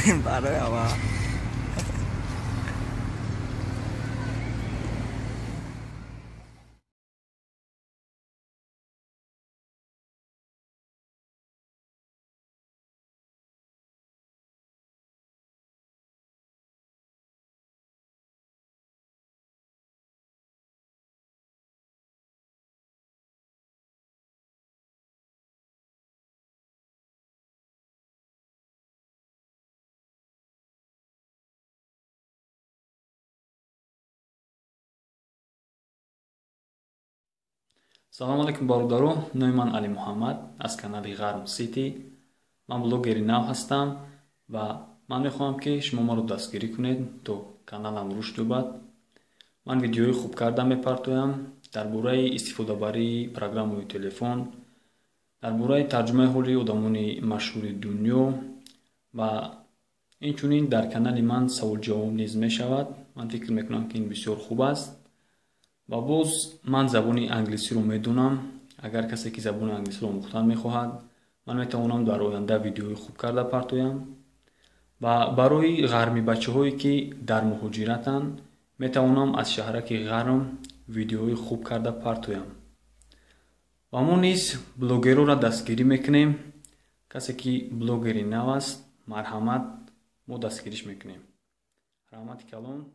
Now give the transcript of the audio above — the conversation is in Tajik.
Барои ава. Салом алейкум, бародаро. Номи ман Али Муҳаммад, аз канали Ғарм Сити. Ман блогери нав ҳастам ва ман мехоҳам, ки шумо маро дастгирӣ кунед, то каналам рушд ёбад. Ман видеои хуб карда мепартоям дар бораи истифодабарии программаи телефон, дар бораи тарҷумаи ҳоли одамони машҳури дунё ва инчунин дар канали ман саволҷавоб низ мешавад. Ман фикр мекунам, ки ин бисёр хуб аст. Ва боз ман забони англисиро медонам. Агар касе ки забони англисиро омӯхтан мехоҳад, ман метавонам дар оянда видеои хуб карда партоям. Ва барои ғармӣ бачаҳое, ки дар муҳоҷиратанд, метавонам аз шаҳраки Ғарм видеои хуб карда партоям. Ва мо низ блогерора дастгирӣ мекунем. Касе ки блогери нав аст, марҳамат, мо дастгириш мекунем. Раҳмати калон.